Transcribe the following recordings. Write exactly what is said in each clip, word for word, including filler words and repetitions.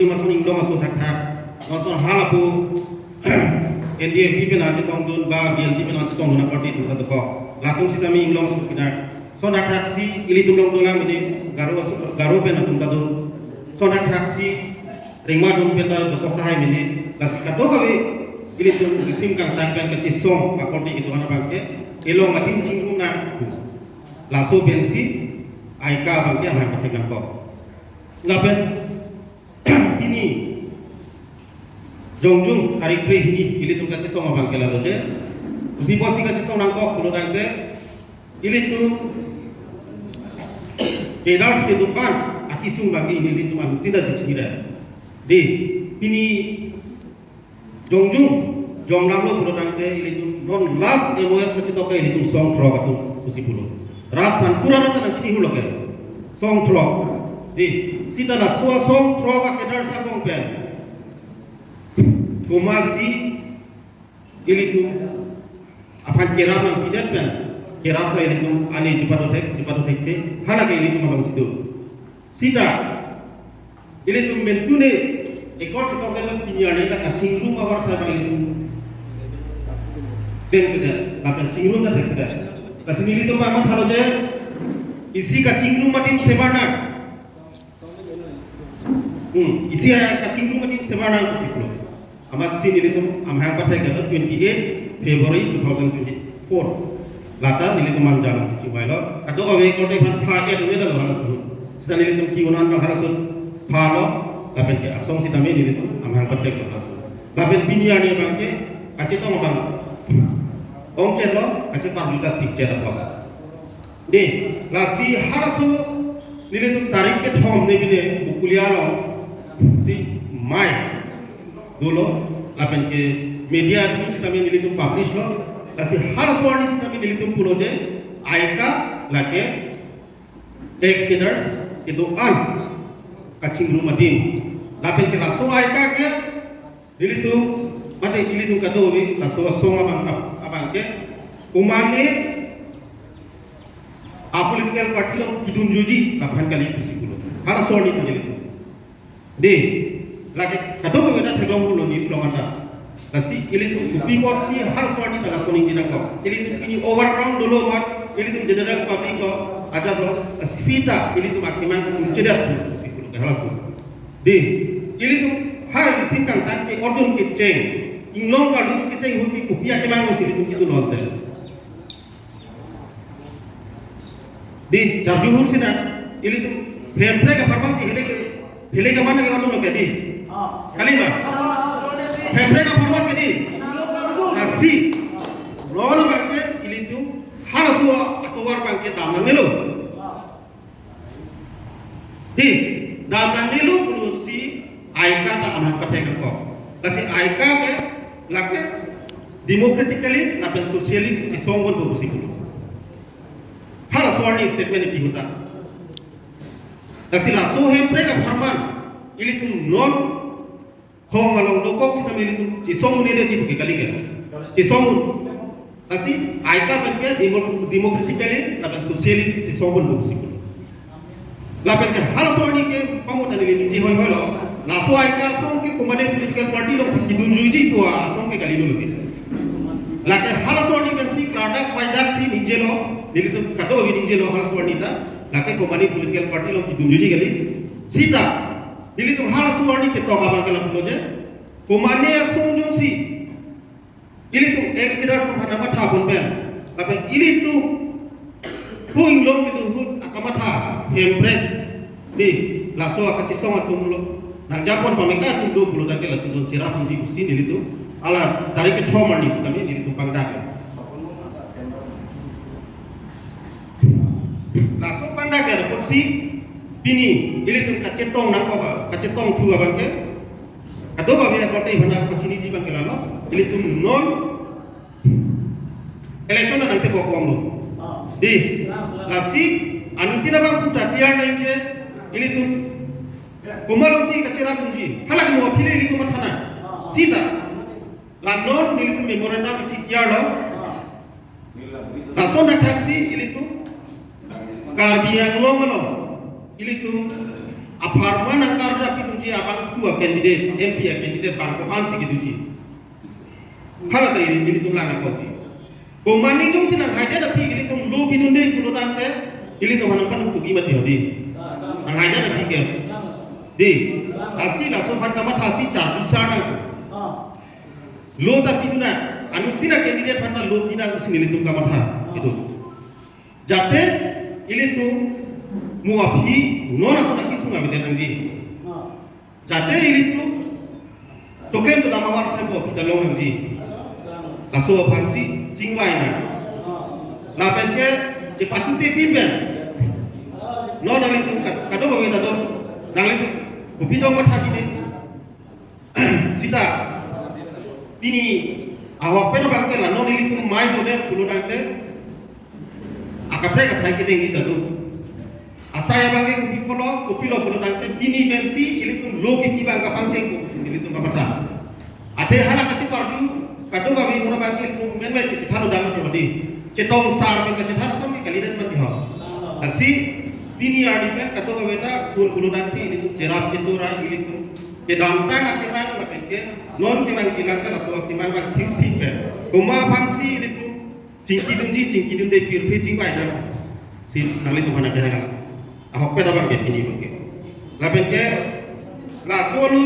Lason inglong aso thakthak, lason halapu N D F B pen nangchetongdun ba B L T pen nangchetongdun aparty atum ta dokok. Latum sitame inglong aso kinak. Lason thakthak si ilitum along dolang mene Garo aso, Garo pen atum ta do. Lason thakthak si Rengmadun pen ta dokok tahai mene. Lasi kadokave ilitum risim kangtang pen kachesong aparty kedo-an abangke ilong adim chingrum nang. Laso pensi AICA abangke amahang pathek nangkok. Lapen pini jongjung tarik kre hini ilitum kachetong abangke lalo je, kopi apotsi kachetong nangkok pulo tangte, ilitum cadres kedo-an akesung abangke ilitum anuttin ta chechini ra. Dei, pini jongjung jongdamlo pulo tangte ilitum non last M O S kachetong ke ilitum song throk atum pusi pulo. Rat san pura rat nangchini hulo ke. Song throk. Dei, sita laso asong throk a-cadres angbong pen komatsi ilitum aphan kerap nangpidet pen kerap ta ilitum ale chepado thek, chepado thekthe, hala ke ilitum alongsi do. Sita ilitum mentune ekor chitokdetlo, pini arni ta kachingrum abar sai abang ilitum klem kedet, lapen chingrum ta thek kedet. Lasi nelitum mathalo je, isi kachingrum adim semar nang. Hmm, isi kachingrum adim semar nang pusi pulo. Amatsi nelitum amahang pathek kedo twenty-eight February two thousand twenty-four. Lata nelitum Manja alongsi chingvailo. Kadokave korte aphan pha-et un-edetlo halaso. Sita nelitum ke-un an abang halaso phalo. Lapen ke asong sitame nelitum amahang pathek halaso. Lapen pini arni abangke kachetong abang ongchetlo, kacheparjuta sikchet apot. Dei, lasi halaso nelitum tarik kethom ne pine Bokolia alongsi mei dolo, lapen ke media through sitame nelitum publish lo. Lasi halaso arni sitame nelitum pulo je AICA lake ex-cadres kedo-an kachingrum adim. Lapen ke laso AICA ke nelitum, mate ilitum kadokave laso asong abang, abangke komane a-political party along kedunjuiji laphan kali pusi pulo. Halaso arni ta nelitum. Dei, lake kadokave ta theklong pulo news along anta. Lasi ilitum kopi apotsi halaso arni ta laso ningje nangkok. Ilitum pini overground dolo amat, ilitum general public lo, ajat lo, lasi sita ilitum akemang kunchedat pusi pulo ke halaso. Dei, ilitum hai risim kangtang ke-ot dun kecheng, inglong kardom kecheng ahut ke kopi akemang si ilitum kedun lote. Dei, charju hur sina, ilitum Hemprek apharman si hele ke, hele ke mana ke manu lo ke dei. Kali ma? Hemprek apharman ke dei. Lasi, rona abangke ilitum halaso atovar abangke dam nangnelo. Dei, dam nangnelo pulosi AICA ta amahang pathek nangkok. Lasi AICA ke lake democratically lapen socially chesong ponpo pusi pulo. Halaso arni statement ipi ahut ta. Lasi laso Hemprek apharman ilitum non hong along dokok sitame ilitum chesong un-edetji pu ke kali ke. Chesong un. Lasi AICA pen ke demo-, democratically lapen socially chesong ponpo pusi pulo. Lapen ke halaso arni ke pamota neli ningje hoihoi lo. Laso AICA asong ke komane political party alongsi kedunjuiji pu asong ke kali lo ke. Lake halaso arni pensi klardak vaidak si ningjelo, nelitum kadokave ningjelo halaso arni ta, lake komane political party along kedunjuiji kali. Sita nelitum halaso arni ketok abangke lapulo je, komane asong jongsi ilitum ex-cadre atum aphan matha pon pen, lapen ilitum pu inglong kedo ahut akamatha Hemprek, dei, laso akachesong atum lo, nangjapon pameka atum do pulo tangte latum don cherap unji pusi nelitum hala tarik kethom arni sitame nelitum pangdak. Laso pangdak ya apotsi pini ilitum kachetong nangkok, kachetong thu abangke. Kadokave korte aphan pachiniji abangke lalo. Ilitum non election nangtebok bomlo. Dei, lasi anuttin abang puta tiar nangji, ilitum komat alongsi kacherap unji. Hala ke mo aphi le ilitum matha nang. Sita la non nelitum memorandum isi tiarlo. Lason athak si ilitum Karbi Anglong along ilitum Apharman nangkarjap pidunji abangphu a-candidate, M P a-candidate bang ko-ansi kedoji. Hala ta ili, ilitum lang nangkokji. Komane jongsi nanghaidet aphi ilitum lo pidunde pulo tangte, ilitum aphan nangpanung kogi mati ho dei. Nanghaidet aphi ke. Dei. Lasi laso aphan kamatha si charju sar nang. Lo ta pidun nang. Anuttin a-candidate aphan ta lo pinangsi ilitum kamatha. Itu. Jate ilitum mo aphi non ason akisung avedet nangji. Jate ilitum token to damawar sempo kita long nangji. Laso aphansi chingvai nang. Lapen ke chepatute pin pen. Non nanglitum ka-, kadokave ta do. Nanglitum kopi dong matha kini. Sita pini ahok pen abang ke la non ilitum mai dodet pulo tangte akaprek asai kedeng kita do. Asai abang ke kopi pulo, kopilo pulo tangte pini pensi ilitum lo kepi abang kapangcheng ko si ilitum kamatha. Athe hala kachiparju kadokave ora abang ke ilitum menmen kechethan dam ati mati. Chetong sar pen kachethan ason ke kalidet mati ho. Lasi pini arni pen kadokave ta kun pulo tangte ilitum cherap chetura ilitum kedamtang akemang lapen ke non kemang jilang ke laso akemang abang thik thik pen. Komat aphansi ilitum chingkidunji, chingkidunde pirthe chingvai nang. Si nanglitum aphan ke hang. Ahok pen abang ke pini abang ke. Lapen ke laso lo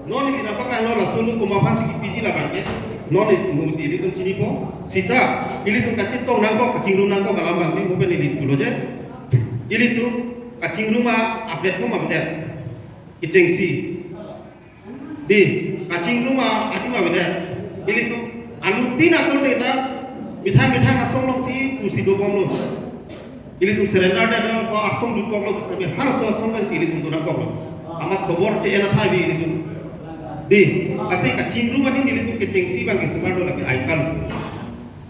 non ili nangpaklang lo laso lo komat aphansi kipiji labang ke. Non ili musi ilitum chinipo. Sita ilitum kachetong nangkok, kachingrum nangkok alam abang ke mo pen ili pulo je. Ilitum kachingrum a-platform avedet. Kechengsi. Dei, kachingrum adim avedet. Ilitum anuttin akorte ta methang methang asong alongsi pusi dobomlo. Ilitum surrender det lo, ko asong jutkoklo, pusi halaso asong pensi ilitum do nangkoklo. Amat khobor che-en athai bi ilitum. Dei, lasi kachingrum adim ilitum kechengsi abang ke sumar do lake aikal.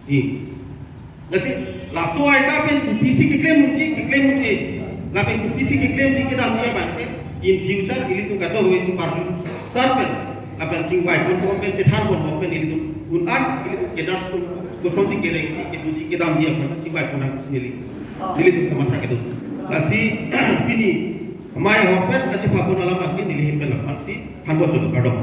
Dei. Lasi laso aika pen kopisi keklem unji, keklem unji. Lapen kopisi keklemji kedamji abang ke in future ilitum kadokave chiparju sar pen. Lapen chingvai pon pon pen, chethan pon pon pen ilitum un-an ilitum kedars pon kosonsi kerengji, kedoji kedamji aphan chingvai pon nang si neli. Nelitum kamatha kedo. Lasi pini amei ahok pen kachepapon alam abang ke neli ahin pen la-ansi thanbot cholo, kardom.